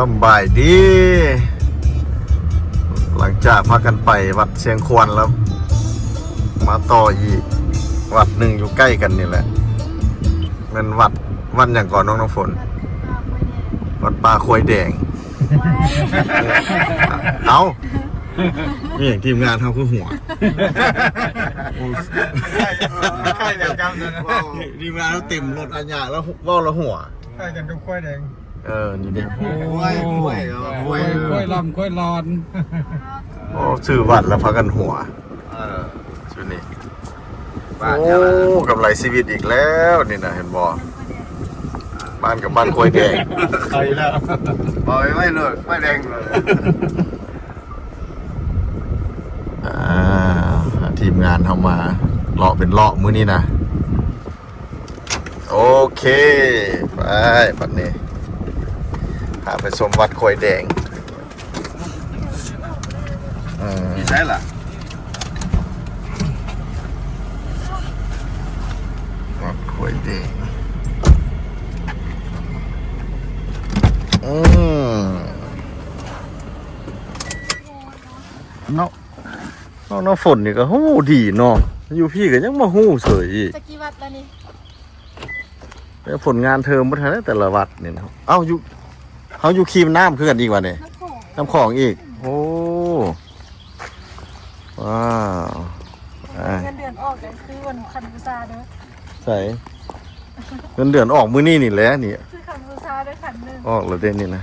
ສຳບາຍດີ ຫຼັງຈາກພາກັນໄປວັດຊຽງຂວັນແລ້ວ ມາຕໍ່ອີກວັດໜຶ່ງຢູ່ໃກ້ກັນນີ້ແຫຼະ ແມ່ນວັດ ວັດຫຍັງກ່ອນນ້ອງນ້ຳຝົນ? ວັດປ່າຄວາຍແດງ ເອົ້າ ມີຫຍັງທີມງານເຮົາຄືຫົວ? ໃກ້ແລ້ວຈຳນັ້ນ ທີມງານເຮົາເຕັມລົດອາຍາແລ້ວເວົ້າແລ້ວຫົວ ຄ້າຍກັນກັບຄວາຍແດງ ເອີ ນີ້ເດ້ ຄວາຍ ຄວາຍ ຄວາຍ ຄວາຍລຳ ຄວາຍລອນ ໂອ້ ຊື່ວັດແລ້ວພາກັນຫົວ ເອີ ຊຸດນີ້ ໂອ້ ກຳໄລຊີວິດອີກແລ້ວນີ້ນະ ເຫັນບໍ່? ບ້ານກັບບ້ານຄວາຍແດງ ເອົາອີກແລ້ວ ເອົາໄວ້ໂລດ ຄວາຍແດງໂລດ ອ່າ ທີມງານເຮົາມາເລາະເປັນເລາະມື້ນີ້ນະ. ໂອເຄ ໄປ ບັດນີ້ພາໄປຊົມວັດຄວາຍແດງ ເອີ ຢູ່ໃສລະ? ວັດຄວາຍແດງ ອືມ ເນາະ. ນ້ອງນ້ຳຝົນນີ້ກໍຮູ້ດີເນາະ ຢູ່ພີ້ກໍຍັງມາຮູ້ເສີຍອີກ ຈັກກີ່ວັດລະນີ້? ແຕ່ຜົນງານເທີມບໍ່ທັນແຕ່ລະວັດນີ້ນະ ເອົ້າ ຢູ່ ເຮົາຢູ່ຄີມນ້ຳຄືກັນອີກຫວານີ້? ນ້ຳຂອງ ນ້ຳຂອງອີກ ໂອ້ ວ້າວ ເງິນເດືອນອອກກໍຄືວັນຂັນບູຊາເດີ ໃສ? ເງິນເດືອນອອກມື້ນີ້ນີ້ແຫຼະນີ້ ຊື້ຂັນບູຊາໄດ້ຂັນໜຶ່ງ ອອກແລ້ວເດ້ນີ້ນະ.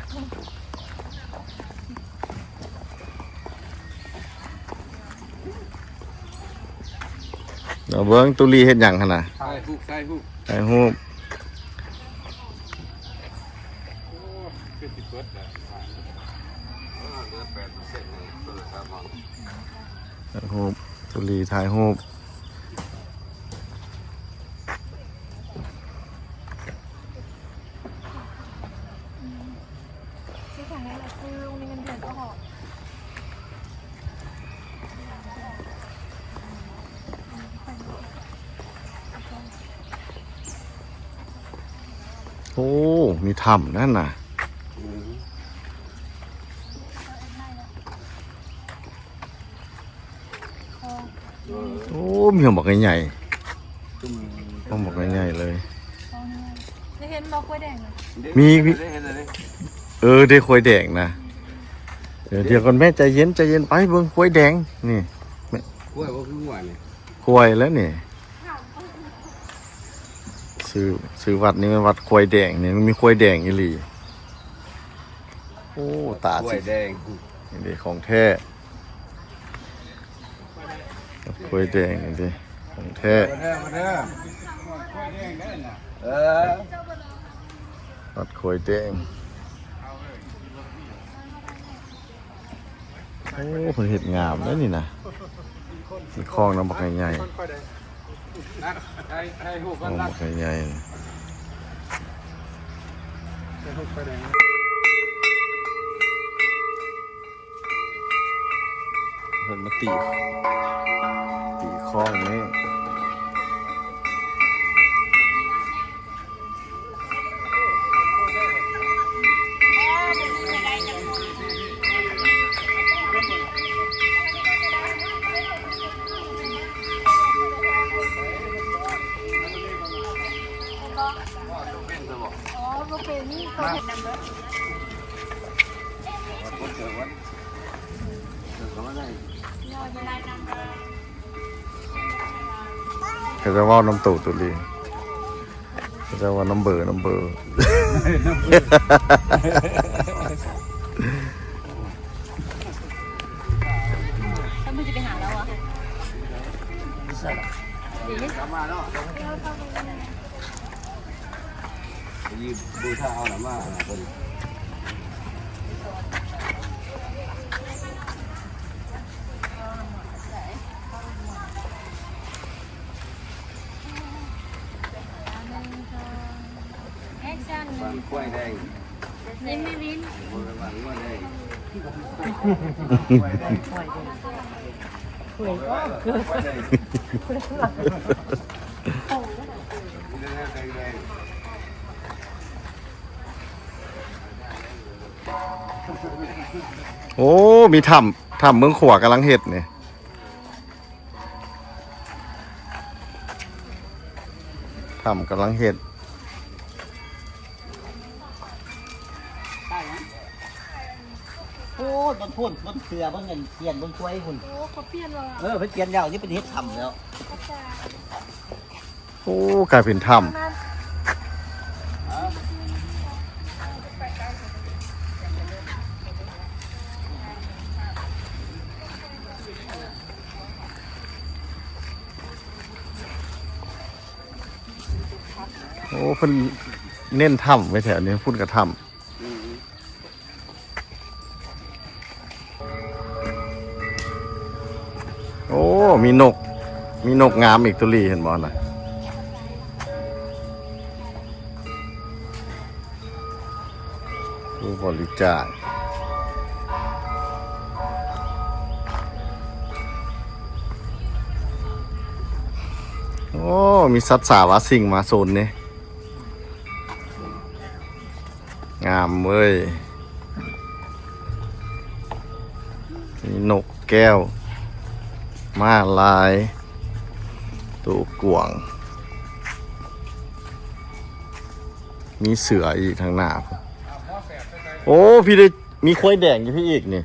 ເອົາເບິ່ງ ຕຸລີເຮັດຫຍັງຫັ້ນນະ? ຖ່າຍຮູບ ຖ່າຍຮູບ ຖ່າຍຮູບ ໂອ້ ຄືຊິເບິດແລ້ວ ເຫຼືອແປດເປີເຊັນ ໂທລະສັບເຮົາ ຖ່າຍຮູບ ຕຸລີຖ່າຍຮູບ. ໂອ້ ມີຖ້ຳນັ້ນນະ ໂອ້ ມີຫົວບັກໃຫຍ່ໆ ຫົວບັກໃຫຍ່ໆເລີຍ ໄດ້ເຫັນບໍ່ຄວາຍແດງນະ? ມີ ມີ ເອີ ເດ້ຄວາຍແດງນະ ເອີ ດຽວກ່ອນແມ່ ໃຈເຢັນ ໃຈເຢັນ ໄປເບິ່ງຄວາຍແດງນີ້ ຄວາຍບໍ່ຄືງົວນີ້ ຄວາຍແລ້ວນີ້ ຊື່ ຊື່ວັດນີ້ແມ່ນວັດຄວາຍແດງນີ້ ມັນມີຄວາຍແດງອີ່ຫຼີ ໂອ້ ຕາ ຄວາຍແດງ ນີ້ເດ້ຂອງແທ້ ຄວາຍແດງນີ້ເດ້ ຂອງແທ້ ມາເດີ ມາເດີ ເອີ ວັດຄວາຍແດງ ໂອ້ ເພິ່ນເຮັດງາມເດ້ນີ້ນະ ມີຄອງນຳບັກໃຫຍ່ໆ ຄອງບັກໃຫຍ່ໆ ເພິ່ນມາຕີ ຕີຄອງນີ້ ເຂົາເຈົ້າເວົ້ານຳໂຕໂຕລີ ເຂົາເຈົ້າວ່ານຳເບີ ນຳເບີ ແລ້ວມຶງຊິໄປຫາລາວຫວາ? ຢູ່ໃສລະ? ໄປຢືມບູຊາເອົານະ ມາຫາເພິ່ນ ບ້ານຄວາຍແດງ ເຫັນໄໝວິນ? ຄວາຍແດງ. ໂອ້ ມີຖ້ຳ ຖ້ຳເມືອງຂວາກຳລັງເຮັດນີ້ ຖ້ຳກຳລັງເຮັດ. ໂອ້ຍ ເບິ່ງພຸ້ນ ເບິ່ງເສືອ ເບິ່ງອັນ ປ່ຽນ ເບິ່ງຄວາຍພຸ້ນ. ໂອ້ ເຂົາປ່ຽນແລ້ວ ເອີ ເພິ່ນປ່ຽນແລ້ວ ນີ້ເປັນເຮັດຖ້ຳແລ້ວ. ໂອ້ ກາຍເປັນຖ້ຳ. ໂອ້ ເພິ່ນເນັ້ນຖ້ຳໄວ້ແຖວນີ້ ພຸ້ນກະຖ້ຳ. ໂອ້ ມີນົກ ມີນົກງາມອີກ ຕຸລີ ເຫັນບໍ່ນະ? ຜູ້ບໍລິຈາກ. ໂອ້ ມີສັດສາວາສິ່ງມາໂຊນນີ້. ງາມເວີຍ ມີນົກແກ້ວ ມ້າລາຍ ໂຕກວາງ ມີເສືອອີກທາງໜ້າ. ໂອ້ ພີ້ໄດ້ ມີຄວາຍແດງຢູ່ພີ້ອີກນີ້.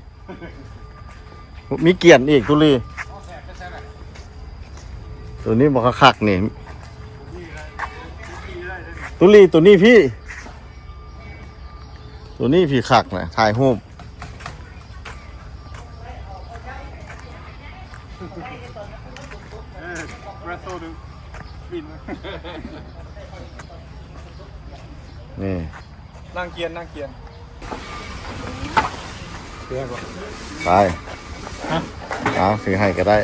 ມີກຽນອີກ ຕຸລີ. ໂຕນີ້ບໍ່ຄັກໆນີ້ ຕຸລີ ໂຕນີ້ພີ້ ໂຕນີ້ພີ້ຄັກນະ ຖ່າຍຮູບ. ນີ້ ນັ່ງກຽນ ນັ່ງກຽນ ໄປ ເອົາ ຊື້ໃຫ້ກໍໄດ້.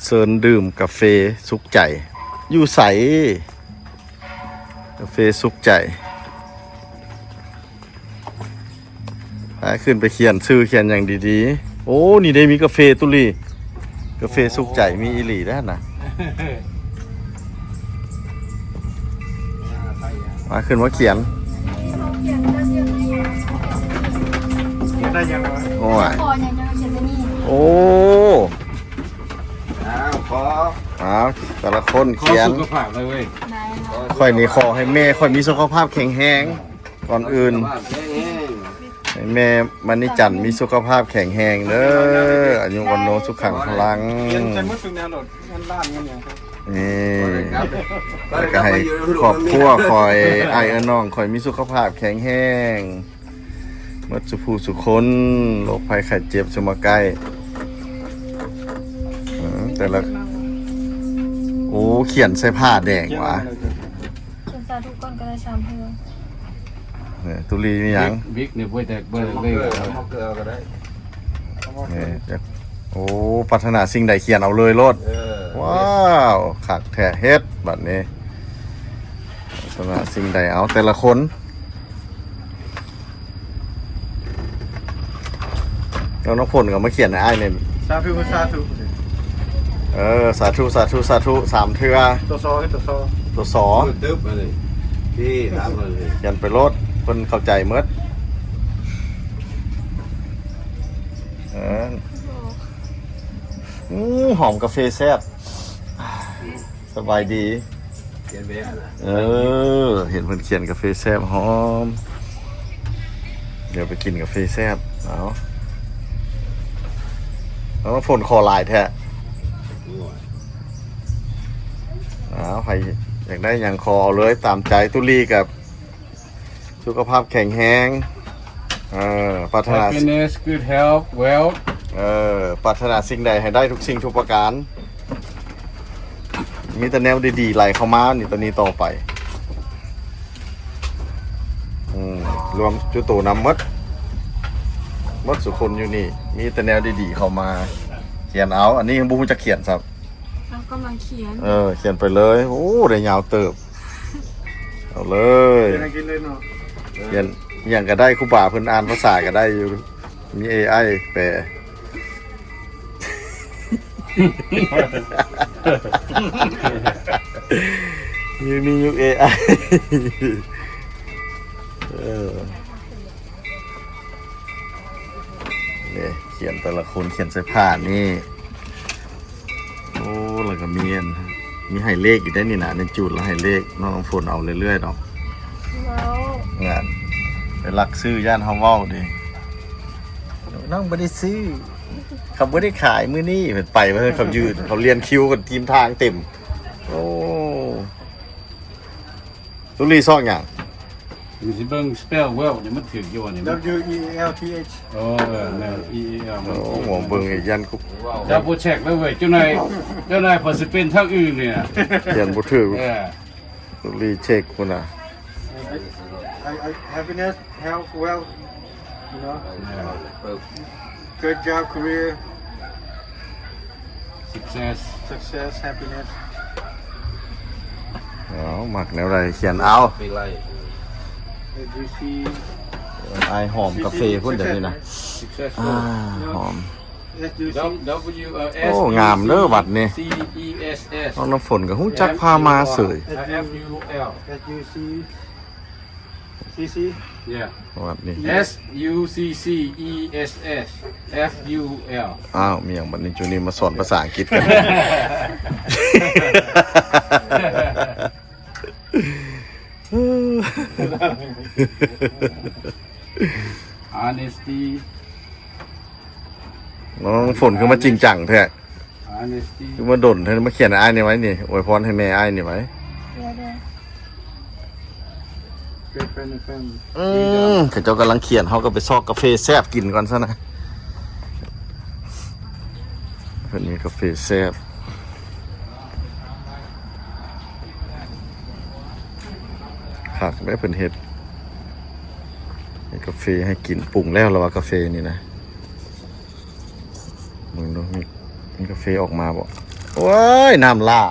ເຊີນດື່ມກາເຟສຸກໃຈ ຢູ່ໃສ? ກາເຟສຸກໃຈ. ໄປ ຂຶ້ນໄປຂຽນຊື່ຂຽນຫຍັງດີໆ. ໂອ້ ນີ້ເດ້ ມີກາເຟ ຕຸລີ. ກາເຟສຸກໃຈ ມີອີ່ຫຼີແລ້ວນະ. ມາ ຂຶ້ນມາຂຽນ. ຂຽນໄດ້ຍັງວະ? ໂອ້ຍ ຂໍຫຍັງຈັ່ງຂຽນແຕ່ນີ້? ໂອ້ ອ້າວ ຂໍ ອ້າວ ແຕ່ລະຄົນຂຽນ. ຂໍສຸຂະພາບເລີຍເວີຍ. ໄດ້ເນາະ. ຂ້ອຍນີ້ຂໍໃຫ້ແມ່ຂ້ອຍມີສຸຂະພາບແຂງແຮງ ກ່ອນອື່ນ. ສຸຂະພາບແຂງແຮງ. ໃຫ້ແມ່ມະນີຈັນມີສຸຂະພາບແຂງແຮງເດີ ອາຍຸວັນໂນສຸຂັງພະລັງ. ຂຽນໃສ່ໝົດທຸກແນວໂລດ ເງິນລ້ານເງິນຫຍັງ. ນີ້ ແລ້ວກໍໃຫ້ຄອບຄົວຂ້ອຍ ອ້າຍເອື້ອຍນ້ອງຂ້ອຍມີສຸຂະພາບແຂງແຮງ ໝົດສູ່ຜູ້ສູ່ຄົນ ໂລກໄພໄຂ້ເຈັບຊິມາໃກ້. ເອີ ແຕ່ລະ ໂອ້ ຂຽນໃສ່ຜ້າແດງຫວາ. ຂຽນສາທຸກ່ອນກໍໄດ້ສາມເທື່ອ. ເອີ ຕຸລີມີຫຍັງ? ວິກ ວິກນີ້ບໍ່ໄດ້ ບໍ່ໄດ້ເລີຍ. ເອົາມາເກືອກໍໄດ້. ເອີ ໂອ້ ປາດຖະໜາສິ່ງໃດຂຽນເອົາເລີຍໂລດ. ເອີ ວ້າວ ຄັກແທ້ ເຮັດບັດນີ້. ປາດຖະໜາສິ່ງໃດ ເອົາ ແຕ່ລະຄົນ. ແລ້ວນ້ອງຝົນກໍມາຂຽນໃຫ້ອ້າຍແດ່. ສາທຸ ສາທຸ. ເອີ ສາທຸ ສາທຸ ສາທຸ ສາມເທື່ອ. ຕົວຊໍ ຕົວຊໍ ຕົວຊໍ. ຕຶບອັນນີ້ ທີ່ຖາມເພິ່ນ ຂຽນໄປໂລດ ເພິ່ນເຂົ້າໃຈໝົດ. ເອີ ອູ້ ຫອມກາເຟແຊບ. ສະບາຍດີ. ຂຽນແບບນະ. ເອີ ເຫັນເພິ່ນຂຽນກາເຟແຊບ ຫອມ. ດຽວໄປກິນກາເຟແຊບ. ເອົາ ເອົາ ຝົນຂໍຫຼາຍແທ້. ໂອ້ຍ ເອົາ ໃຜຢາກໄດ້ຫຍັງຂໍເອົາເລີຍ ຕາມໃຈ. ຕຸລີກັບ ສຸຂະພາບແຂງແຮງ. ເອີ ປາດຖະໜາ Happiness, good health, wealth. ເອີ ປາດຖະໜາສິ່ງໃດໃຫ້ໄດ້ທຸກສິ່ງທຸກປະການ. ມີແຕ່ແນວດີໆໄຫຼເຂົ້າມານີ້ ຕອນນີ້ຕໍ່ໄປ. ອືມ ລວມຈຸໂຕນຳໝົດ ໝົດສຸຄົນຢູ່ນີ້ ມີແຕ່ແນວດີໆເຂົ້າມາ. ຂຽນເອົາ ອັນນີ້ຍັງບໍ່ຮູ້ຈັກຂຽນຊ້ຳ. ເອົາ ກຳລັງຂຽນ. ເອີ ຂຽນໄປເລີຍ. ໂອ້ ໄດ້ຍາວເຕີບ. ເອົ ເອົາເລີຍ ຂຽນອັງກິດເລີຍເນາະ ຂຽນຫຍັງກໍໄດ້ ຄູບາເພິ່ນອ່ານພາສາກໍໄດ້ຢູ່ ມີເອໄອແປ ມີ ມີຢູ່ເອໄອ ເອີ ນີ້ ຂຽນແຕ່ລະຄົນຂຽນໃສ່ຜ້ານີ້ ໂອ້ ແລ້ວກໍມີອັນ ມີໃຫ້ເລກອີກໄດ໋ນີ້ນະ ໃນຈູດລະໃຫ້ເລກ ນ້ອງນ້ຳຝົນເອົາເລື້ອຍໆດອກ ເວົ້າ ງານ ໄປລັກຊື້ ຢ້ານເຮົາເວົ້າເດ້ ນ້ອງບໍ່ໄດ້ຊື້ ເຂົາບໍ່ໄດ້ຂາຍມື້ນີ້ ເພິ່ນໄປວ່າຊັ້ນ ເຂົາຢືນ ເຂົາລຽນຄິວກັນທີມທາງເຕັມ ໂອ້ ຕຸລີຊອກຫຍັງ? ມັນຊິເບິ່ງ spell well ນີ້ມັນຖືກຢູ່ບໍ່ນີ້? W E L T H ໂອ້ ເອີ ແມ່ນ E E L ໂອ້ ເບິ່ງອີກຢ່າງ double check ເລີຍເວີຍ ເຈົ້ານາຍ ເຈົ້ານາຍເພິ່ນຊິເປັນທາງອື່ນນີ້ນະ ຂຽນບໍ່ຖືກ ເອີ ຕຸລີເຊັກພຸ້ນນະ I, I, happiness, health, wealth, you know. Yeah. Good job, career. Success. Success, happiness. ເອົາ ມັກແນວໃດຂຽນເອົາ Big life. As you see, ອ້າຍຫອມກາເຟພຸ້ນ ດຽວນີ້ນະ Success. ອາ ຫອມ As you see. W, uh, ໂອ້ ງາມເດີວັດນີ້ C E S S. ນ້ອງນ້ຳຝົນກໍຮູ້ຈັກພາມາເສີຍ F U L. As you see. C C? Yeah. ວັດນີ້ S U C C E S S F U L. ອ້າວ ມີຫຍັງບັດນີ້ ຈູນີ້ມາສອນພາສາອັງກິດກັນ Honesty. ນ້ອງຝົນຄືມາຈິງຈັງແທ້ Honesty. ຄືມາດົນແທ້ ມາຂຽນໃຫ້ອ້າຍນີ້ໄວ້ນີ້ ອວຍພອນໃຫ້ແມ່ອ້າຍນີ້ໄວ້ Good friend and family. ອືມ ເຂົາເຈົ້າກຳລັງຂຽນ ເຮົາກໍໄປຊອກກາເຟແຊບກິນກ່ອນຊະນະ ເພິ່ນມີກາເຟແຊບ ຄັກເດ້ ເພິ່ນເຮັດ ເຮັດກາເຟໃຫ້ກິນ ປຸງແລ້ວລະວ່າ ກາເຟນີ້ນະ. ເບິ່ງດູ ມີ ມີກາເຟອອກມາບໍ່? ໂອ້ຍ ນ້ຳຫຼ້າ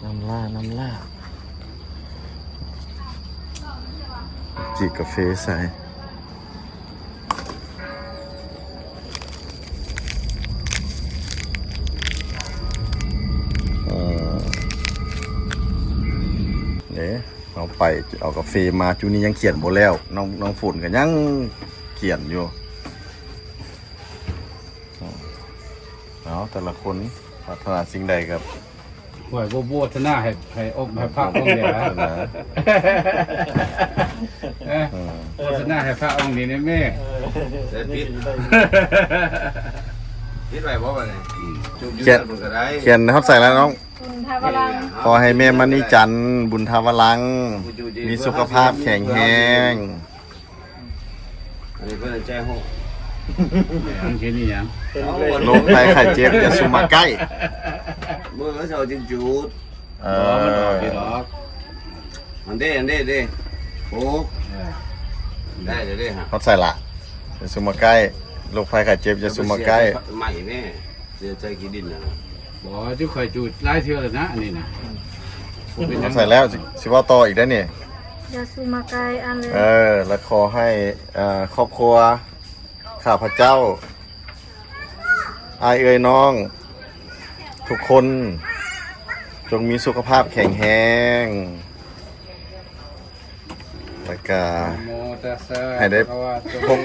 ນ້ຳຫຼ້າ ນ້ຳຫຼ້າ ຈີກກາເຟໃສ່ ເອີ ເດ້ ເຮົາໄປເອົາກາເຟມາ ຈຸນີ້ຍັງຂຽນບໍ່ແລ້ວ ນ້ອງ ນ້ອງຝົນກໍຍັງຂຽນຢູ່. ເອົາ ແຕ່ລະຄົນປາດຖະໜາສິ່ງໃດກໍ ໂອ້ຍ ບໍ່ ບໍ່ປາດຖະໜາໃຫ້ ໃຫ້ອົບ ໃຫ້ພະອົງດຽວນະ ເອີ ປາດຖະໜາໃຫ້ພະອົງດຽວນີ້ແມ່ ເອີ ຜິດ ຜິດໄວ້ບໍ່ບັດນີ້? ຂຽນ ຂຽນຮອດໃສແລ້ວນ້ອງ? ບຸນທາວະລັງ ຂໍໃຫ້ແມ່ມະນີຈັນ ບຸນທາວະລັງ ມີສຸຂະພາບແຂງແຮງ. ອັນນີ້ເພິ່ນໃຈຮ້ອນ ເຫັນອີຫຍັງ? ໂລກໄພໄຂ້ເຈັບຢ່າສູ່ມາໃກ້ ມື້ເຊົ້າຈຶ່ງຈູດ ເອີ ບໍ່ ມັນອອກຢູ່ດອກ ອັນເດ້ ອັນເດ້ ເດ້ ໂອ້ ເອີ ໄດ້ແລ້ວເດ້ ຮອດໃສລະ? ຢ່າສູ່ມາໃກ້ ໂລກໄພໄຂ້ເຈັບຢ່າສູ່ມາໃກ້ ໄມ້ແມ່ ເສຍໃຈຂີ້ດິນນະ. ບໍ່ ຈຸຂ້ອຍຈູດຫຼາຍເທື່ອແລ້ວນະ ອັນນີ້ນະ ບໍ່ເປັນຫຍັງ ໃສ່ແລ້ວ ຊິ ຊິເວົ້າຕໍ່ອີກໄດ໋ນີ້ ຢ່າສູ່ມາໃກ້ອັນເລີຍ ເອີ ແລະ ຂໍໃຫ້ ເອີ ຄອບຄົວຂ້າພະເຈົ້າ ອ້າຍເອື້ອຍນ້ອງທຸກຄົນ ຈົ່ງມີສຸຂະພາບແຂງແຮງ ແລ້ວກະໃຫ້ໄດ້ພົບ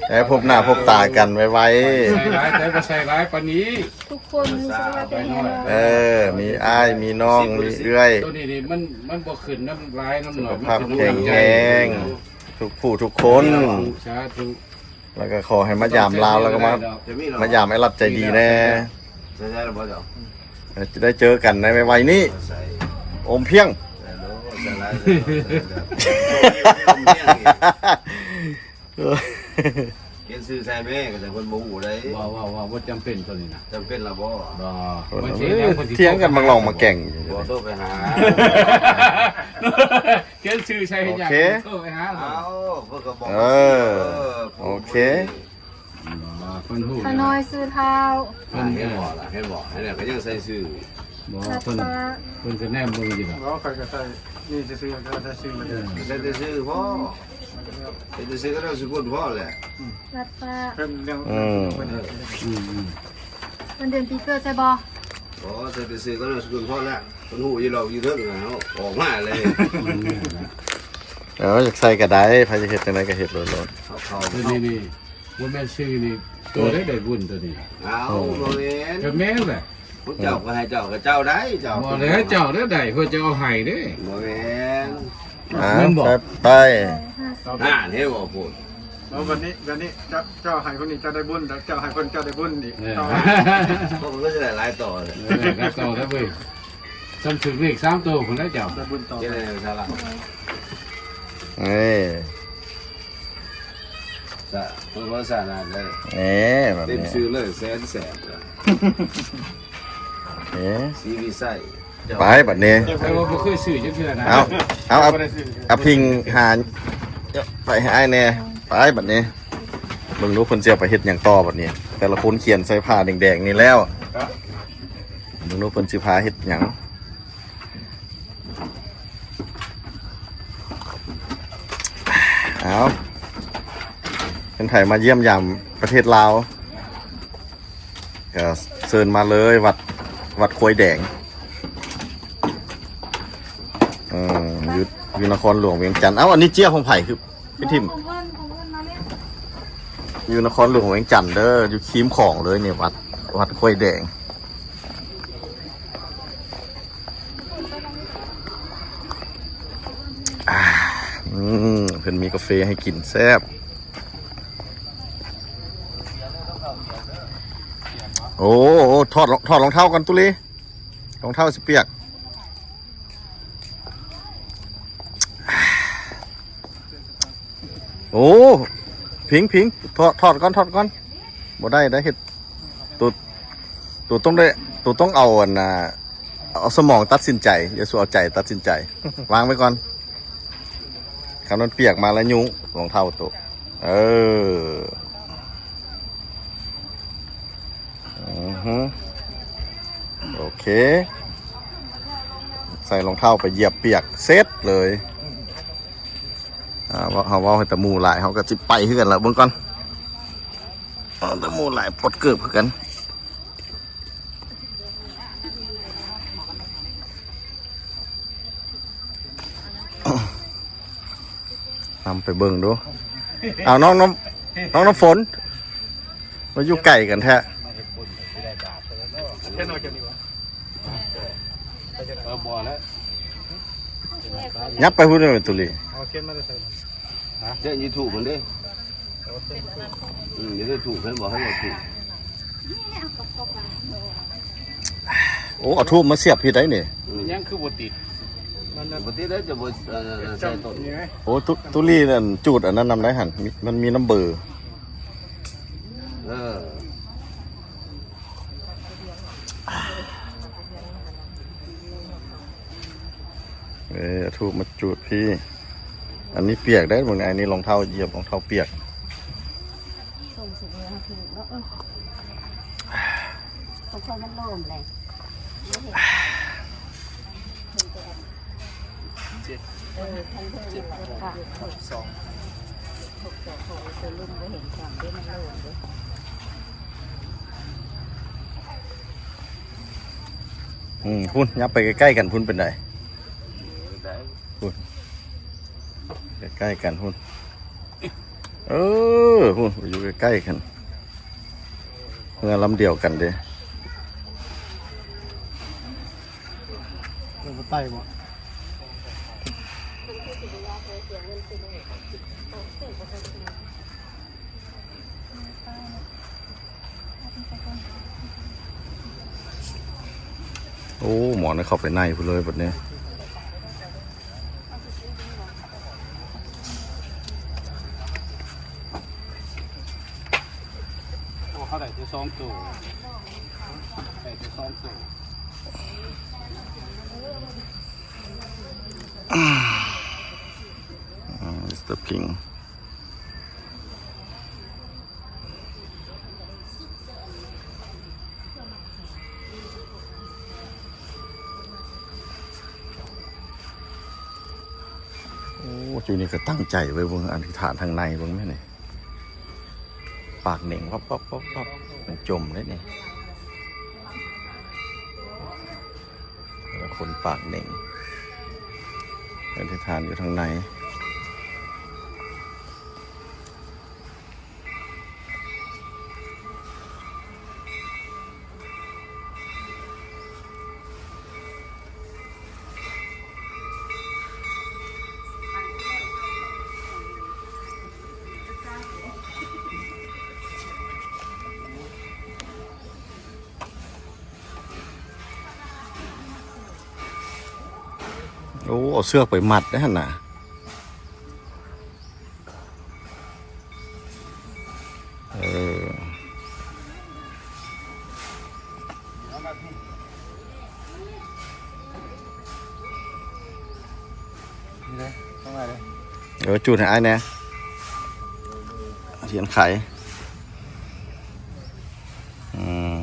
ໃຫ້ພົບໜ້າພົບຕາກັນໄວໆ ໃສ່ຫຼາຍ ແຕ່ບໍ່ໃສ່ຫຼາຍປານນີ້ ທຸກຄົນມີສຸຂະພາບແຂງແຮງ ເອີ ມີອ້າຍ ມີນ້ອງ ມີເອື້ອຍ ໂຕນີ້ນີ້ມັນ ມັນບໍ່ຂຶ້ນນຳຫຼາຍນຳໜ້ອຍ ສຸຂະພາບແຂງແຮງ ທຸກຜູ້ທຸກຄົນ ສາທຸ ແລ້ວກໍຂໍໃຫ້ມາຢາມລາວ ແລ້ວກໍມາ ມາຢາມອ້າຍລັດໃຈດີແດ່ ໃສ່ໄດ້ແລ້ວບໍ່ເຈົ້າ? ຈະໄດ້ເຈີກັນໃນໄວໆນີ້ ໃສ່ ໂອມພຽງ ໃສ່ໂລດ ໃສ່ຫຼາຍ ໃສ່ໂລດ ໃສ່ໂລດ ຂຽນຊື່ໃສ່ແມ່ ກໍແຕ່ເພິ່ນບໍ່ຮູ້ໃດ໋ ເວົ້າ ເວົ້າ ເວົ້າ ບໍ່ຈຳເປັນໂຕນີ້ນະ ຈຳເປັນລະບໍ່? ບໍ່ ເພິ່ນ ມັນຊິ ເອີ ເຖິງກັນມາລອງມາແກ່ງ ບໍ່ໂທໄປຫາ ຂຽນຊື່ໃສ່ເຮັດຫຍັງ ໂອເຄ ໂທໄປຫາລາວ ເອົາ ເພິ່ນກໍບອກ ເອີ ເອີ ໂອເຄ ເພິ່ນຮູ້ ຂ້ານ້ອຍຊື່ທ້າວ ເພິ່ນ ເຫັນບໍ່ລະ ເຫັນບໍ່ ເຫັນແລ້ວກໍຍັງໃສ່ຊື່ ບໍ່ ເພິ່ນ ເພິ່ນກະແນມເບິ່ງຢູ່ດອກ. ບໍ່ ຂ້ອຍກະໃສ່ນີ້ຊື່ໆ ກະໃສ່ຊື່ ເອີ ໃສ່ຊື່ພໍ ໃສ່ຊື່ກະໄດ້ສຸກຸນພໍແຫຼະ. ອືມ ລັດຟ້າ ເພິ່ນເລື່ອງ ອືມ ເພິ່ນ ອືມ ເພິ່ນເດືອນປີເກີດໃສ່ບໍ່? ບໍ່ ໃສ່ຊື່ກະໄດ້ສຸກຸນພໍແຫຼະ. ເພິ່ນຮູ້ຢູ່ດອກ ຢູ່ເທິງນະ ເຮົາອອກມາເລີຍ. ເອີ ຢາກໃສ່ກະໄດ້ ໃຜຢາກເຮັດຈັ່ງໃດກະເຮັດໂລດ. ເຂົ້າ ເຂົ້າ ນີ້ ນີ້ ບໍ່ແມ່ນຊື່ນີ້ ໂຕໄດ້ ໄດ້ບຸນໂຕນີ້. ເອົ້າ ບໍ່ແມ່ນ ກະແມ່ນແຫຼະ. ພວກເຈົ້າກະໃຫ້ເຈົ້າ ກະເຈົ້າໄດ້ ເຈົ້າ ບໍ່ແລ້ວ ເຈົ້າໄດ້ ເພິ່ນຈະເອົາໃຫ້ເດ້. ບໍ່ແມ່ນ ອ່າ ແມ່ນບໍ່? ໄປ ຫັ້ນເຫັນບໍ່ພຸ້ນ. ເອົາ ບາດນີ້ ບາດນີ້ ເຈົ້າ ເຈົ້າໃຫ້ຄົນນີ້ ເຈົ້າໄດ້ບຸນ ເຈົ້າໃຫ້ເພິ່ນ ເຈົ້າໄດ້ບຸນອີກ. ເອີ ຕໍ່ ເພິ່ນກະຊິໄດ້ຫຼາຍຕໍ່ເລີຍ. ເອີ ຫຼາຍຕໍ່ແລ້ວເວີຍ ສ່ຳຖືກເລກສາມໂຕພຸ້ນແຫຼະເຈົ້າ ໄດ້ບຸນຕໍ່. ເຈົ້າ ເອີ ສາທຸ ສາທຸເດີ. ເອີ ແບບນີ້ ເຕັມຊື່ເລີຍ ແສນແສນ. ເອີ ສີວິໄຊ ໄປບາດນີ້. ແຕ່ວ່າບໍ່ເຄີຍຊື້ຈັກເທື່ອນະ. ເອົາ ເອົາ ເອົາ ເອົາພິງຫາ ໄປໃຫ້ອ້າຍແດ່. ໄປບາດນີ້ ເບິ່ງດູເພິ່ນຊິເອົາໄປເຮັດຫຍັງຕໍ່ບາດນີ້. ແຕ່ລະຄົນຂຽນໃສ່ຜ້າແດງໆນີ້ແລ້ວ ເບິ່ງດູເພິ່ນຊິພາເຮັດຫຍັງ. ເອົາ ເປັນໃຜມາຢ້ຽມຢາມປະເທດລາວ ກະເຊີນມາເລີຍ ວັດ ວັດຄວາຍແດງ ເອີ ຢູ່ ຢູ່ນະຄອນຫຼວງວຽງຈັນ. ເອົ້າ ອັນນີ້ເຈ້ຍຂອງໃຜ ຄືໄປຖິ້ມ? ຂອງເພິ່ນ ຂອງເພິ່ນມາແລ້ວ. ຢູ່ນະຄອນຫຼວງວຽງຈັນເດີ ຢູ່ຄີມຂອງເລີຍນີ້ ວັດ ວັດຄວາຍແດງ. ອາ ອືມ ເພິ່ນມີກາເຟໃຫ້ກິນ ແຊບ. ໂອ້ ໂອ້ ຖອດ ຖອດລອງເທົ້າກ່ອນຕຸລີ ລອງເທົ້າຊິປຽກ. ໂອ້ ພິງ ພິງ ຖອດ ຖອດກ່ອນ ຖອດກ່ອນ. ບໍ່ໄດ້ ໄດ້ເຮັດ ໂຕ ໂຕຕ້ອງໄດ້ ໂຕຕ້ອງເອົາອັນນ່າ ເອົາສະໝອງຕັດສິນໃຈ ຢ່າສູ່ເອົາໃຈຕັດສິນໃຈ. ວາງໄວ້ກ່ອນ ຄັນມັນປຽກມາແລ້ວຍຸງລອງເທົ້າໂຕ. ເອີ ອືຮຶ ໂອເຄ ໃສ່ລອງເທົ້າໄປຢຽບປຽກເສັດເລີຍ. ອ່າ ເຮົາເວົ້າໃຫ້ຕາໝູ່ຫຼາຍ ເຮົາກະຊິໄປຄືກັນລະ. ເບິ່ງກ່ອນ ເອົາຕາໝູ່ຫຼາຍ ປົດເກີບຄືກັນ. ນຳໄປເບິ່ງດູ. ເອົາ ນ້ອງນ້ຳ ນ້ອງນ້ຳຝົນ ມາຢູ່ໃກ້ກັນແທ້. ເອີ ບໍ່ແລ້ວ ຍັບໄປພຸ້ນເດີ ຕຸລີ. ເອົາທຽນມາແຕ່ໃສ? ຮະ? ທຽນຢູທູບພຸ້ນເດ້. ອືມ ຢູ່ໃນທູບ ເຫັນບໍ່? ໃຫ້ເອົາທູບ. ໂອ້ ເອົາທູບມາສຽບພີ້ໄດ໋ນີ້. ອືມ ຍັງຄືບໍ່ຕິດ? ມັນບໍ່ຕິດເດ້ ຈະບໍ່ ເອີ ໃສ່ຕົ້ນ. ໂອ້ ຕຸ ຕຸລີນັ້ນ ຈູດອັນນັ້ນນຳໄດ້ຫັ້ນ ມີ ມັນມີນຳເບີ. ເອີ ເອີ ເອົາທູບມາຈູດພີ້. ອັນນີ້ປຽກໄດ໋ ເບິ່ງ ອັນນີ້ລອງເທົ້າຢຽບ ລອງເທົ້າປຽກ. ສົ່ງສຸກເລີຍ ຖືກເນາະ. ເອີ ຂອງຂ້ອຍມັນໂລ່ງແຫຼະ. ເຈັດ ເອີ ເຈັດ ຫົກ ສອງ ຫົກ ສອງ ເອີ ຕົວລຸ່ມບໍ່ເຫັນຊ້ຳເດ້ ມັນໂລ່ງເດ້. ອືມ ພຸ້ນ ຍັບໄປໃກ້ໆກັນພຸ້ນ ເປັນໃດ? ໄດ້ ພຸ້ນ ໃກ້ໆກັນພຸ້ນ. ເອີ ພຸ້ນ ຢູ່ໃກ້ໆກັນ ເຮືອລຳດຽວກັນເດ້. ເຮືອໄຕ້ບໍ່? ໂອ້ ໝໍນເຂົ້າໄປໃນພຸ້ນເລີຍບັດນີ້. ໂອ້ ເຮົາໄດ້ແຕ່ສອງໂຕ ໄດ້ແຕ່ສອງໂຕ. ອືມ ມິສເຕີພິງ. ໂອ້ ຢູ່ນີ້ກໍຕັ້ງໃຈໄວ້ເບິ່ງ ອະທິຖານທາງໃນເບິ່ງແມ່ນນີ້ ປາກເໜັງວັບໆໆໆ ມັນຈົມເດ້ນີ້ ແຕ່ລະຄົນປາກເໜັງ ອະທິຖານຢູ່ທາງໃນ. ໂອ້ ເອົາເຊືອກໄປມັດໄດ້ຫັ້ນນະ. ເອີ ນີ້ເດ້ ເອົາໄວ້ເດ້ ເອີ ຈູດໃຫ້ອ້າຍແດ່ ທຽນໄຂ. ອືມ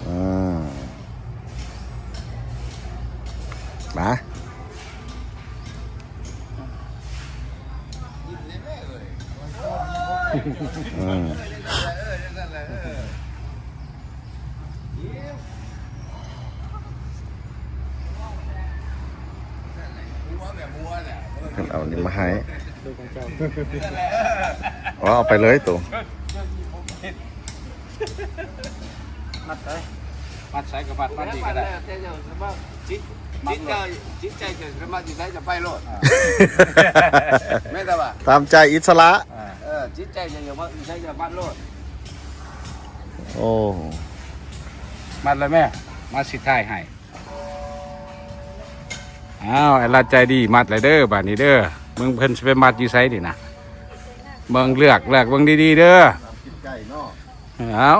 ອືມ ມາ ອືມ. ເພິ່ນເອົານີ້ມາໃຫ້ ເອົາໄປເລີຍໂຕ ມັດໄປ ມັດໃສກໍມັດ ມັດດີກໍໄດ້ ແຕ່ເຈົ້າສາມາດ ຈິດ ຈິດໃຈ ເຈົ້າ ຈິດໃຈເຈົ້າສາມາດຊິໄດ້ ເຈົ້າໄປໂລດ ອ່າ ແມ່ນແຕ່ວ່າ ຕາມໃຈ ອິດສະຫຼະ ອ່າ ເອີ ຈິດໃຈເຈົ້າຢາກມັດ ໃສກໍມັດໂລດ. ໂອ້ ມັດແລ້ວແມ່ ມາຊິຖ່າຍໃຫ້. ອ້າວ ໄອ້ລັດໃຈດີ ມັດແລ້ວເດີ ບາດນີ້ເດີ ເບິ່ງເພິ່ນຊິໄປມັດຢູ່ໃສນີ້ນະ ເບິ່ງ ເລືອກ ເລືອກເບິ່ງດີໆເດີ ຕາມຈິດໃຈເນາະ ເອົາ.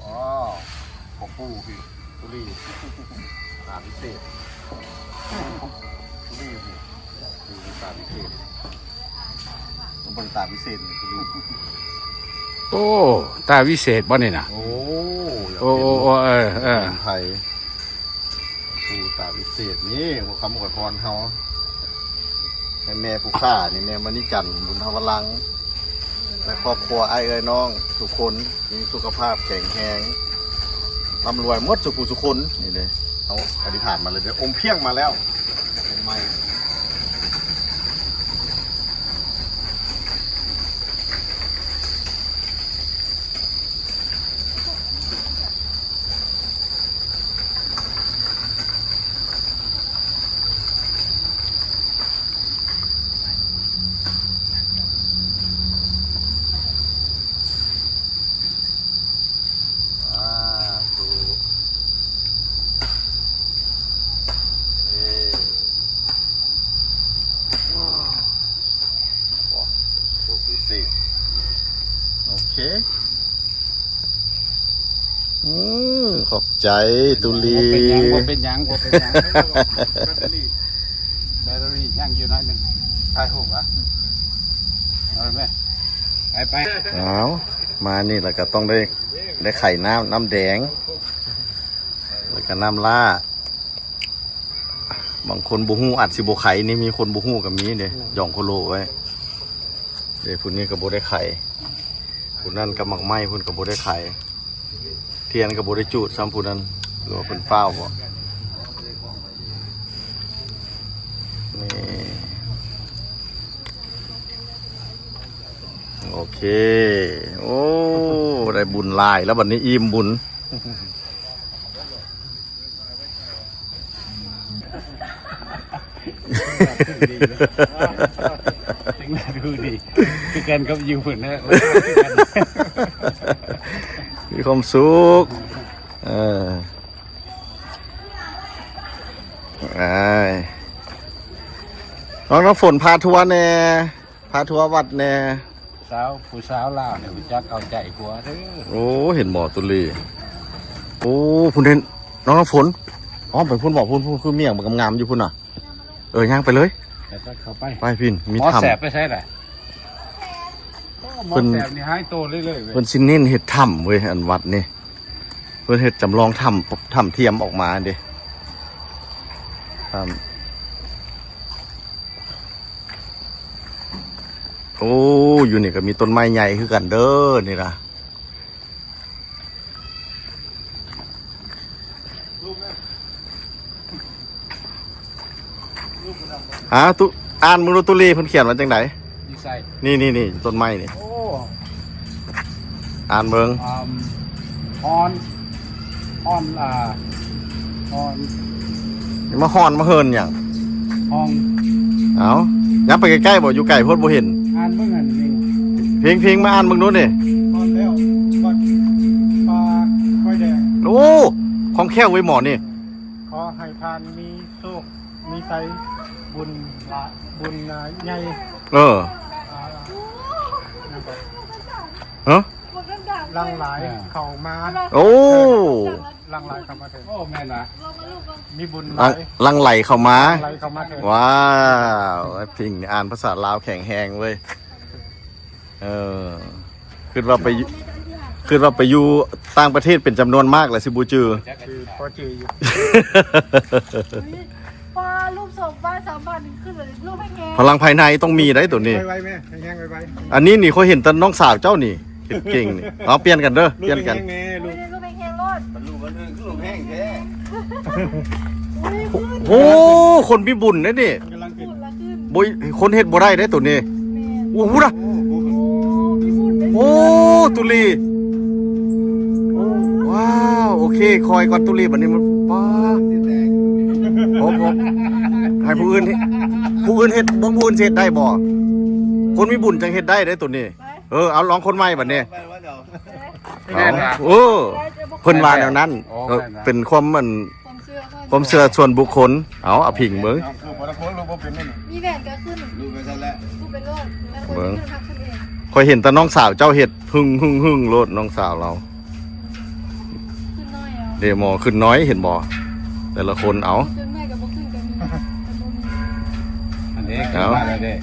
ອໍ ພໍ່ປູ່ພີ້ ຕຸລີ ຕາວິເສດ ຕຸລີພີ້ ຄືຕາວິເສດ ຕ້ອງເບິ່ງຕາວິເສດນີ້ ຕຸລີ ໂອ້ ຕາວິເສດບໍ່ນີ້ນະ ໂອ້ ໂອ້ ໂອ້ ເອີ ເອີ ໄທ ປູ່ຕາວິເສດນີ້ ຫົວຄຳອວຍພອນເຮົາ ໃຫ້ແມ່ຜູ້ຂ້ານີ້ ແມ່ມະນີຈັນ ບຸນທະວະລັງ ແລະ ຄອບຄົວ ອ້າຍເອື້ອຍນ້ອງທຸກຄົນ ມີສຸຂະພາບແຂງແຮງ ລ່ຳລວຍໝົດສູ່ຜູ້ສູ່ຄົນ ນີ້ເດ້ ເຮົາອະທິຖານມາເລີຍເດີ ອົມພຽງມາແລ້ວ ອົມໃໝ່. ສາທຸ ເອີ ໂອ້ ໂຊກພິເສດ ໂອເຄ ອືມ ຂອບໃຈ ຕຸລີ ບໍ່ເປັນຫຍັງ ບໍ່ເປັນຫຍັງ ບໍ່ເປັນຫຍັງ ແບັດເຕີຣີຍັງຢູ່ໜ້ອຍໜຶ່ງ ຖ່າຍຮູບຫວາ ເອົາແມ່ ໄປໆ ເອົາ ມານີ້ລະກະຕ້ອງໄດ້ ໄດ້ໄຂນ້ຳ ນ້ຳແດງ ລະກະນ້ຳຫຼ້າ. ບາງຄົນບໍ່ຮູ້ ອາດຊິບໍ່ໄຂນີ້ ມີຄົນບໍ່ຮູ້ກໍມີເດ້ ແມ່ນ ຢອງໂຄໂລໄວ້ເດ້ ຜູ້ນີ້ກໍບໍ່ໄດ້ໄຂ ຜູ້ນັ້ນກໍໝາກໄມ້ ເພິ່ນກໍບໍ່ໄດ້ໄຂ ທຽນກໍບໍ່ໄດ້ຈູດຊ້ຳ ຜູ້ນັ້ນ ຫຼືວ່າເພິ່ນຟ້າວບໍ ນີ້ ໂອເຄ ໂອ້ ໄດ້ບຸນຫຼາຍແລ້ວ ບັດນີ້ອີ່ມບຸນ. ເປັນໜ້າທີ່ດີ ຄືກັນກັບຢູ່ພຸ້ນນະ ມີຄວາມສຸກ ເອີ. ອ້າຍ ນ້ອງນ້ຳຝົນພາທົວແດ່ ພາທົວວັດແດ່. ສາວ ຜູ້ສາວລາວນີ້ຮູ້ຈັກເອົາໃຈກວ່າເດີ. ໂອ້ ເຫັນບໍ່ຕຸລີ? ໂອ້ ພຸ້ນເຫັນ ນ້ອງນ້ຳຝົນ ອ້ອມໄປພຸ້ນບໍ່? ພຸ້ນ ພຸ້ນຄືມ້ຽງມັນງາມໆຢູ່ພຸ້ນນະ. ເອີ ຍ່າງໄປເລີຍ ແລ້ວກໍເຂົ້າໄປ ໄປພີ້ ມີຖ້ຳ. ໝໍແສບໄປໃສລະ? ໂອ້ ໝໍແສບນີ້ຫາຍໂຕເລື້ອຍໆເວີຍ. ເພິ່ນຊິເນັ້ນເຮັດຖ້ຳເວີຍ ອັນວັດນີ້ ເພິ່ນເຮັດຈຳລອງຖ້ຳ ຖ້ຳທຽມອອກມາເດ້ ຖ້ຳ. ໂອ້ ຢູ່ນີ້ກໍມີຕົ້ນໄມ້ໃຫຍ່ຄືກັນເດີ ນີ້ນະ. ອ່າ ຕຸ ອ່ານເບິ່ງດູ ຕຸລີ ເພິ່ນຂຽນວ່າຈັ່ງໃດ? ຢູ່ໃສ? ນີ້ໆໆ ຕົ້ນໄມ້ນີ້. ໂອ້ ອ່ານເບິ່ງ. ອາ ຮອນ ຮອນ ອ່າ ຮອນ ມາຮອນມາເຮີນຫຍັງ? ຮອງ. ເອົ້າ ຍັບໄປໃກ້ໆບໍ່? ຢູ່ໄກໂພດບໍ່ເຫັນ. ອ່ານເບິ່ງອັນນີ້ ເພັງໆ ມາອ່ານເບິ່ງດູນີ້. ຮອນແລ້ວ ວັດປ່າໄຟແດງ. ໂອ້ ຄ່ອງແຄ້ວເວີຍໝໍນີ້. ຂໍໃຫ້ທ່ານມີໂຊກມີໄຊ ບຸນຫຼາຍ ບຸນໃຫຍ່. ເອີ ອ່າ ຫະ? ຫຼັ່ງໄຫຼເຂົ້າມາ. ໂອ້ ຫຼັ່ງໄຫຼເຂົ້າມາເຖິງ. ໂອ້ ແມ່ນລະ ມີບຸນຫຼາຍ. ຫຼັ່ງໄຫຼເຂົ້າມາ ຫຼັ່ງໄຫຼເຂົ້າມາເຖິງ. ວ້າວ ພິງອ່ານພາສາລາວແຂງແຮງເວີຍ. ເອີ ຄິດວ່າໄປ ຄິດວ່າໄປຢູ່ຕ່າງປະເທດເປັນຈຳນວນມາກແລ້ວຊິບໍ່ຈື່. ຄືພໍຈື່ຢູ່. ພໍຮູບສົບມາສາມພັນຂຶ້ນເລີຍ ຮູບແຮງໆ. ພະລັງພາຍໃນຕ້ອງມີໄດ໋ໂຕນີ້. ໄວໆ ແມ່ ແຮງໆ ໄວໆ. ອັນນີ້ນີ້ຂ້ອຍເຫັນແຕ່ນ້ອງສາວເຈົ້ານີ້ເຮັດເກັ່ງນີ້. ເອົາ ປ່ຽນກັນເດີ ປ່ຽນກັນ. ແຮງໆ ແມ່ ລູກ ລູກແຮງໆ ໂລດ. ມັນລູກມັນຂຶ້ນ ລູກແຮງແທ້. ໂອ້ ຄົນມີບຸນເດ້ນີ້. ກຳລັງຂຶ້ນ ບໍ່ ຄົນເຮັດບໍ່ໄດ້ເດ້ໂຕນີ້. ແມ່ນ. ໂອ້ ພຸ້ນນະ. ໂອ້ ມີບຸນເດ້. ໂອ້ ຕຸລີ. ໂອ້ ວ້າວ ໂອເຄ ຄ່ອຍກ່ອນຕຸລີ. ບັດນີ້ມັນ ປ້າ ຊິແຕກ. ໂອ້ ໃຫ້ຜູ້ອື່ນເຮັດ ຜູ້ອື່ນເຮັດ ເບິ່ງຜູ້ອື່ນຊິເຮັດໄດ້ບໍ່? ຄົນມີບຸນຈັ່ງເຮັດໄດ້ເດ້ໂຕນີ້. ໄປ ເອີ ເອົາ ລອງຄົນໃໝ່ບັດນີ້. ໄປ ໄປ ເອົາ ແມ່ນຫວາ? ເອີ ເພິ່ນວ່າແນວນັ້ນ. ອໍ ເອີ ແມ່ນຫວາ? ເປັນຄວາມ ອັນ ຄວາມເຊື່ອສ່ວນບຸກຄົນ. ເອົາ ເອົາພິງເບິ່ງ. ເອົາ ລູກບໍ່ໄດ້ ລູກບໍ່ເປັນນີ້. ມີແຫວນກໍຂຶ້ນ ລູກໄປຊັ້ນແຫຼະ ລູກໄປໂລດ. ເບິ່ງ ຂ້ອຍເຫັນແຕ່ນ້ອງສາວເຈົ້າເຮັດ ຫຶ່ງໆໆ ໂລດ ນ້ອງສາວລາວ. ຂຶ້ນໜ້ອຍເອົາ ເດໝໍຂຶ້ນໜ້ອຍ ເຫັນບໍ່ ແຕ່ລະຄົນ. ເອົາ ຈົນເມື່ອຍກໍບໍ່ຂຶ້ນກໍມີ ກໍບໍ່ມີ. ອັນນີ້ ເອົາ ຂຶ້ນມາແລ້ວເດ້.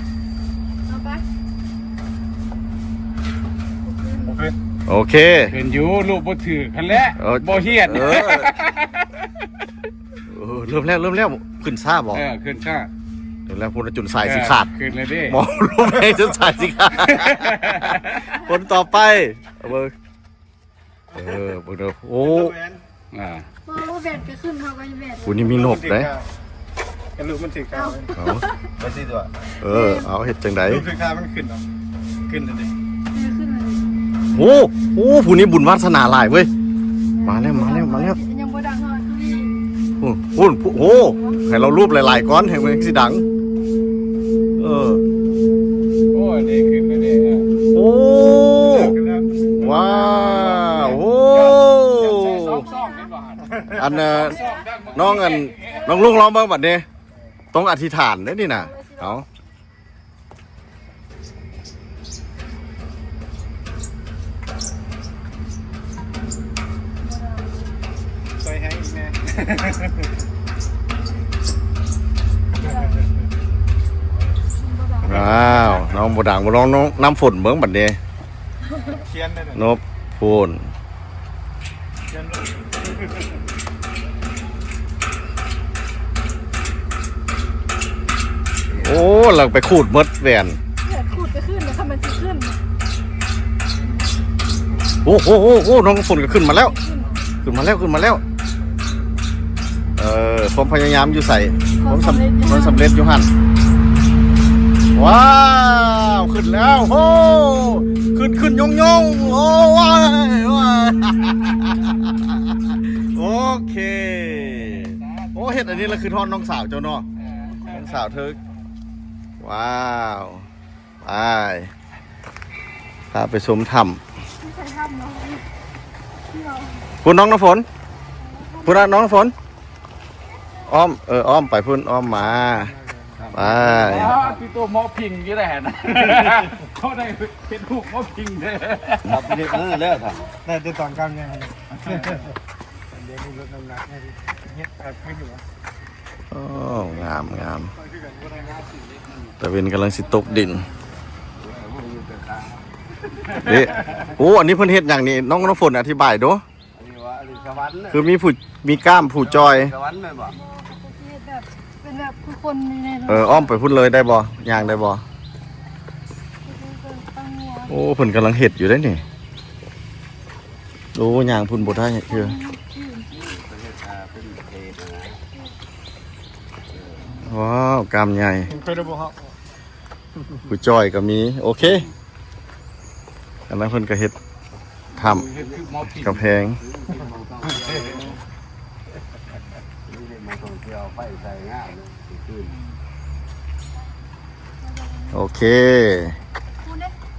ເອົາໄປ ບໍ່ຂຶ້ນ ບໍ່ຂຶ້ນ. ໂອເຄ ຂຶ້ນຢູ່ ລູກບໍ່ຖືກຫັ້ນແຫຼະ. ເອີ ບໍ່ຮຽນ. ເອີ ເອີ ເລີ່ມແລ້ວ ເລີ່ມແລ້ວ. ຂຶ້ນຊ້າບໍ່? ເອີ ຂຶ້ນຊ້າ. ເລີ່ມແລ້ວ ພຸ້ນ ຈົນສາຍຊິຂາດ. ເອີ ຂຶ້ນແລ້ວເດ້. ບໍ່ ລົມແຮງຈົນສາຍຊິຂາດ. ຄົນຕໍ່ໄປ ເອົາເບິ່ງ. ເອີ ເບິ່ງເດີ. ໂອ້ ອ່າ ບໍ່ ບໍ່ແບດກໍຂຶ້ນ ເຮົາກໍແບດ. ໂອ້ ນີ້ມີນົກເດ້. ກະລູກມັນຖືກກາວ. ເອົາ ເອົາ ໄປຊິຕົວະ. ເອີ ເອີ ເອົາ ເຮັດຈັ່ງໃດ? ລູກຖືກກາວ ມັນຂຶ້ນເນາະ ຂຶ້ນແລ້ວເດ້. ເອີ ຂຶ້ນແລ້ວເດ້. ໂອ້ ໂອ້ ຜູ້ນີ້ບຸນວາດສະໜາຫຼາຍເວີຍ. ມາແລ້ວ ມາແລ້ວ ມາແລ້ວ. ຍັງບໍ່ດັງເທົ່າຕົວນີ້. ໂອ້ ໂອ້ ໂອ້ ໃຫ້ລາວລູບຫຼາຍໆກ່ອນ ແຮງມັນຊິດັງ. ເອີ ໂອ້ ອັນນີ້ຂຶ້ນແລ້ວເດ້. ໂອ້ ຂຶ້ນແລ້ວ ວ້າວ ໂອ້ ອັນ ນ້ອງ ອັນ ນ້ອງລຸງລອງເບິ່ງບັດນີ້ ຕ້ອງອະທິຖານເດ້ນີ້ນະ. ເອົາ ຊ່ອຍໃຫ້ອີກແດ່. ອ້າວ ນ້ອງບໍ່ດັງ ບໍ່ລອງນ້ອງນ້ຳຝົນເບິ່ງບັດນີ້. ຂຽນໄດ້ເນາະ ນົບໂພນ. ໂອ້ ລາວໄປຂູດໝົດແຫວນ. ແຫວນຂູດກໍຂຶ້ນ ແລ້ວຄັນມັນຊິຂຶ້ນ. ໂອ້ ໂອ້ ໂອ້ ໂອ້ ນ້ອງຝົນກໍຂຶ້ນມາແລ້ວ ຂຶ້ນມາແລ້ວ ຂຶ້ນມາແລ້ວ. ເອີ ຄວາມພະຍາຍາມຢູ່ໃສ? ຄວາມສຳ ຄວາມສຳເລັດຢູ່ຫັ້ນ. ຄວາມສຳເລັດຢູ່ຫັ້ນ. ວ້າວ ຂຶ້ນແລ້ວ ໂອ້ ຂຶ້ນ ຂຶ້ນ ຍົງໆ ໂອ້ ວ້າຍ ວ້າຍ. ໂອເຄ ໂອ້ ເຮັດອັນນີ້ລະຄືທອດນ້ອງສາວເຈົ້າເນາະ. ເອີ ນ້ອງສາວເທີກ. ວ້າວ ໄປ ພາໄປຊົມຖ້ຳ. ໄປຖ້ຳເນາະ ພຸ້ນນ້ອງນ້ຳຝົນ ພຸ້ນນະນ້ອງຝົນ. ອ້ອມ ເອີ ອ້ອມໄປພຸ້ນ ອ້ອມມາ ໄປ. ອ້າວ ຕິໂຕໝໍພິງຢູ່ໄດ້ຫັ້ນ ເຂົາໄດ້ເຮັດຮູບໝໍພິງເດ້. ຮັບເຮັດເອີແລ້ວທ່ານ ໄດ້ແຕ່ຕອນກາງແນວ ດຽວນີ້ລົດນ້ຳໜັກໃຫ້ເຮັດ ເອີ ຄືຢູ່. ໂອ້ ງາມ ງາມ ຕາເວັນກຳລັງຊິຕົກດິນເດ້. ໂອ້ ອັນນີ້ເພິ່ນເຮັດຫຍັງນີ້ ນ້ອງນ້ຳຝົນອະທິບາຍດູ. ອັນນີ້ວ່າ ອັນນີ້ສະຫວັນນະ ຄືມີຜູ້ ມີກ້າມຜູ້ຈ່ອຍ ສະຫວັນແມ່ນບໍ່? ເຮັດແບບ ເປັນແບບຄືຄົນຢູ່ໃນ ເອີ ອ້ອມໄປພຸ້ນເລີຍໄດ້ບໍ່? ຍ່າງໄດ້ບໍ່? ໂອ້ ເພິ່ນກຳລັງເຮັດຢູ່ເດ້ນີ້. ໂອ້ ຍ່າງພຸ້ນບໍ່ໄດ້ເທື່ອ. ວ້າວ ກ້າມໃຫຍ່ ຜູ້ຈ່ອຍກໍມີ. ໂອເຄ ອັນນັ້ນເພິ່ນກໍເຮັດຖ້ຳ ເຮັດຄືໝໍພິງ ກຳແພງ. ໂອເຄ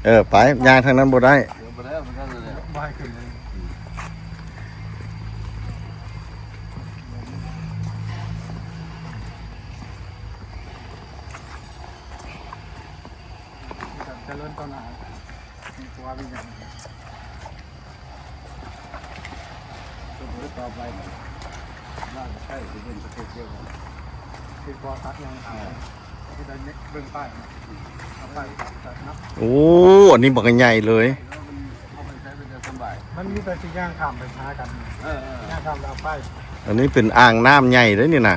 ເອີ ໄປ ຍ່າງທາງນັ້ນບໍ່ໄດ້. ຈະເລີນຕໍ່ໜ້າ ມີຄວາມມີຫຍັງ ສົມມຸດຕໍ່ໄປ ລາວຈະໃຊ້ຊິເປັນປະເທດດຽວກັນ ຄືບໍ່ຕັດຫຍັງ ເອີ ທີ່ໄດ້ເບິ່ງປ້າຍ ເອົາປ້າຍຕັດເນາະ. ໂອ້ ອັນນີ້ບັກໃຫຍ່ເລີຍ. ມັນມີແຕ່ຊິຍ່າງຂ້າມໄປຫາກັນ ເອີ ເອີ ຍ່າງຂ້າມແລ້ວໄປ. ອັນນີ້ເປັນອ່າງນ້ຳໃຫຍ່ເດ້ນີ້ນະ ອໍ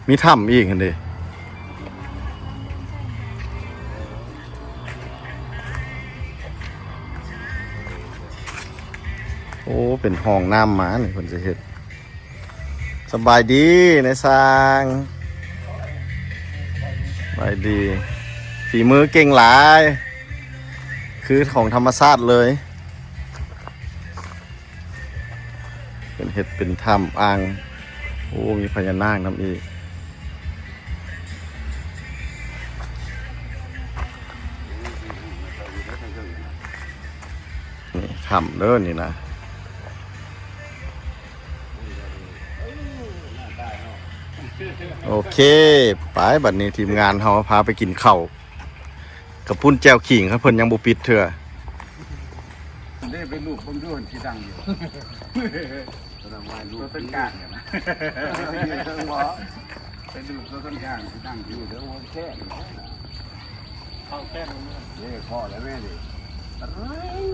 ມີຖ້ຳອີກຫັ້ນເດ້. ໂອ້ ເປັນຮ່ອງນ້ຳມານີ້ ເພິ່ນຊິເຮັດ. ສະບາຍດີນາຍຊ່າງ ສະບາຍດີ. ຝີມືເກັ່ງຫຼາຍ ຄືຂອງທຳມະຊາດເລີຍ. ເພິ່ນເຮັດເປັນຖ້ຳອ່າງ. ໂອ້ ມີພະຍານາກນຳອີກ. ນີ້ຖ້ຳເດີນີ້ນະ. ໂອເຄ ໄປ ບັດນີ້ທີມງານເຮົາພາໄປກິນເຂົ້າ ກະປຸ້ນແຈ່ວຂີງ ເພິ່ນຍັງບໍ່ປິດເທື່ອ. ເດ້ ໄປລູບເບິ່ງດູ ຊິດັງຢູ່ ຕົວຕົ້ນກາງນະ ໄປລູບຕົວຕົ້ນກາງ ຊິດັງຢູ່.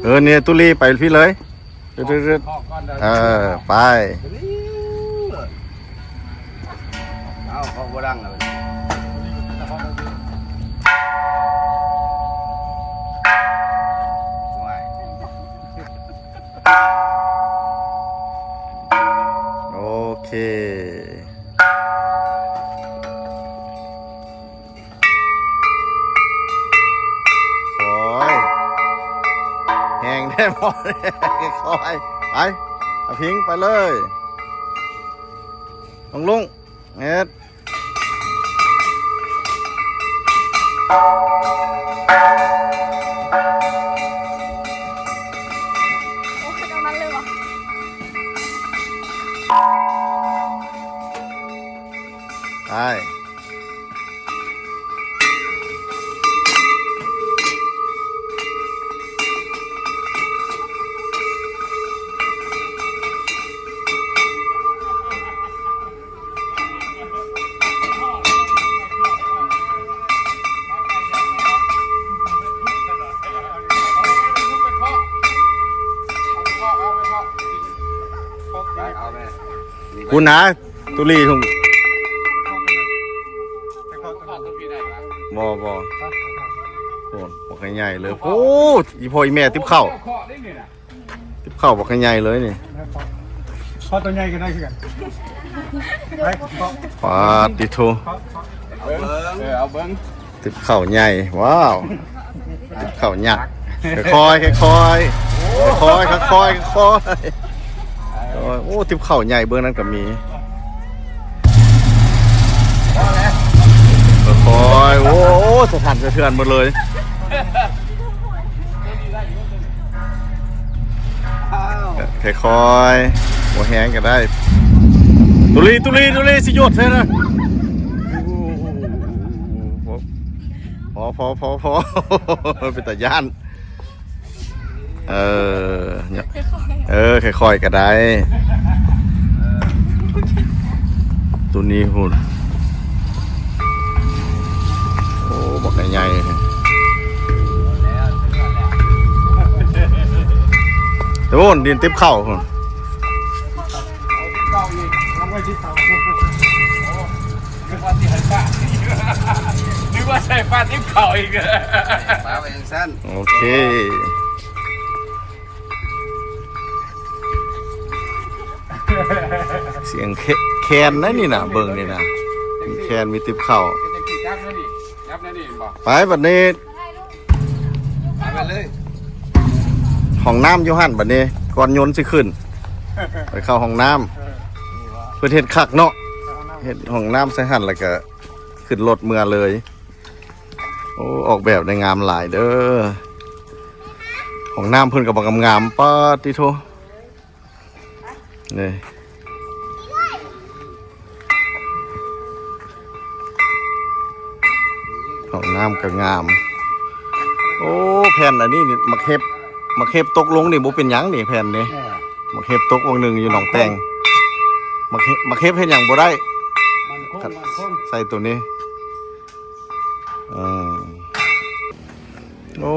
ເອີ ນີ້ ຕຸລີໄປພີ້ເລີຍ. ເອີ ໄປ. ເອົາ ເພາະບໍ່ດັງແລ້ວ ໂອເຄ. ຄ່ອຍ ແຮງແທ້ບໍ່ ຄ່ອຍ ໄປ ອາພິງ ໄປເລີຍ ລຸງ ເຮັດ ໂອ້ຍ ເອົານັ້ນເລີຍຫວາ ໄປ. ພຸ້ນນະ ຕຸລີພຸ້ນ ບໍ່ ບໍ່ ໂອ້ ບັກໃຫຍ່ເລີຍ. ໂອ້ ອີ່ພໍ່ອີ່ແມ່ຕິບເຂົ້າ ຕິບເຂົ້າບັກໃຫຍ່ເລີຍນີ້. ເພາະຕົວໃຫຍ່ກໍໄດ້ຄືກັນ ໄປເພາະ ປາດຕິໂທ ເອົາເບິ່ງ ເອີ ເອົາເບິ່ງ. ຕິບເຂົ້າໃຫຍ່ ວ້າວ ຕິບເຂົ້າຍັກ ຄ່ອຍໆ ຄ່ອຍໆ ຄ່ອຍໆ ຄ່ອຍໆ. ໂອ້ຍ ໂອ້ ຕິບເຂົ້າໃຫຍ່ເບິ່ງນັ້ນກໍມີ ຄ່ອຍໆ. ໂອ້ ສະທ້ານສະເທືອນໝົດເລີຍ. ຄ່ອຍໆ ບໍ່ແຮງກໍໄດ້. ຕຸລີ ຕຸລີ ຕຸລີ ຊິຢົດໃສ່ນະ. ພໍ ພໍ ພໍ ພໍ ເປັນຕາຢ້ານ. ເອີ ເອີ ຄ່ອຍໆກໍໄດ້. ໂຕນີ້ພຸ້ນ. ໂອ້ ບັກໃຫຍ່ໆ. ໂອ້ ດິນຕິບເຂົ້າພຸ້ນ. ນຶກວ່າຊິໃຫ້ປາ ນຶກວ່າຊິໃຫ້ປາຕິບເຂົ້າອີກ. ປາໄວ້ຈັ່ງຊັ້ນ. ໂອເຄ. ສຽງແຄ- ແຄນນະນີ້ນະ ເບິ່ງນີ້ນະ ມີແຄນ ມີຕິບເຂົ້າ. ໄປບັດນີ້ ໄປເລີຍ. ຫ້ອງນ້ຳຢູ່ຫັ້ນບັດນີ້ ກ່ອນຍົນຊິຂຶ້ນ ໄປເຂົ້າຫ້ອງນ້ຳ. ເພິ່ນເຮັດຄັກເນາະ ເຮັດຫ້ອງນ້ຳໃສ່ຫັ້ນ ແລ້ວກະຂຶ້ນລົດເມືອເລີຍ. ໂອ້ ອອກແບບໄດ້ງາມຫຼາຍເດີ້. ຫ້ອງນ້ຳເພິ່ນກໍບັກງາມໆ ປາດຕິໂທ. ນີ້ ຫ້ອງນ້ຳກໍງາມ. ໂອ້ ແຜ່ນອັນນີ້ນີ້ ໝາກເຫັບ ໝາກເຫັບຕົກລົງນີ້ບໍ່ເປັນຫຍັງນີ້ ແຜ່ນນີ້. ເອີ ໝາກເຫັບຕົກວັງໜຶ່ງຢູ່ໜອງແຕ່ງ. ໝາກເຫັບ ໝາກເຫັບເຮັດຫຍັງບໍ່ໄດ້. ມັນຄົງ ມັນຄົງ ໃສ່ໂຕນີ້. ເອີ ໂອ້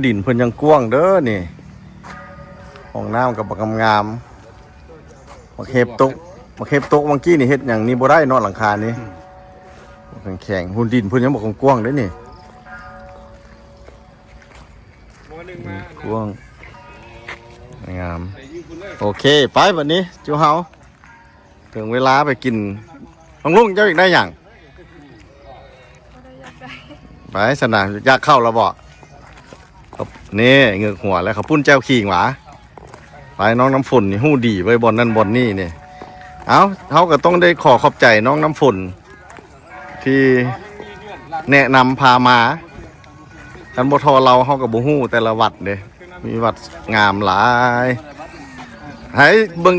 ດິນເພິ່ນຍັງກວ້າງເດີ້ນີ້. ຫ້ອງນ້ຳກໍບັກງາມໆ. ໝາກເຫັບຕົກ ໝາກເຫັບຕົກວັງກີ້ນີ້ເຮັດຫຍັງນີ້ບໍ່ໄດ້ເນາະ ຫຼັງຄານີ້. ອືມ ແຂງໆ. ຫຸ່ນ ດິນເພິ່ນຍັງບໍ່ກວ້າງໆເດ້ນີ້. ກວ້າງ ງາມ. ໂອເຄ ໄປບັດນີ້ຈຸເຮົາ ເຖິງເວລາໄປກິນ. ນ້ອງລຸງ ເຈົ້າຢາກໄດ້ຫຍັງ? ໄປຊັ້ນນະ ຢາກເຂົ້າແລ້ວບໍ? ນີ້ເງືອກຫົວແລ້ວ. ເຂົ້າປຸ້ນແຈ່ວຂີງຫວາ? ໄປ ນ້ອງນ້ຳຝົນນີ້ຮູ້ດີເວີຍ ບ່ອນນັ້ນບ່ອນນີ້ນີ້. ເອົ້າ ເຮົາກໍຕ້ອງໄດ້ຂໍຂອບໃຈນ້ອງນ້ຳຝົນ ທີ່ແນະນຳພາມາ. ຄັນບໍ່ທໍ່ລາວ ເຮົາກໍບໍ່ຮູ້ແຕ່ລະວັດເດ້ ມີວັດງາມຫຼາຍ. ໃຫ້ເບິ່ງ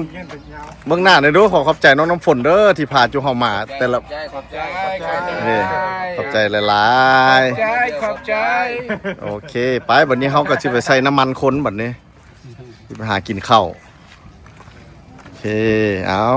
ເບິ່ງໜ້າແດ່ເດີ້. ຂໍຂອບໃຈນ້ອງນ້ຳຝົນເດີ້ ທີ່ພາຈຸເຮົາມາແຕ່ລະ ຂອບໃຈ ຂອບໃຈ ເດ້ ຂອບໃຈຫຼາຍໆ ຂອບໃຈ ຂອບໃຈ. ໂອເຄ ໄປ ບັດນີ້ເຮົາກໍຊິໄປໃສ່ນ້ຳມັນຄົນບັດນີ້ ຊິໄປຫາກິນເຂົ້າ. ໂອເຄ ເອົາ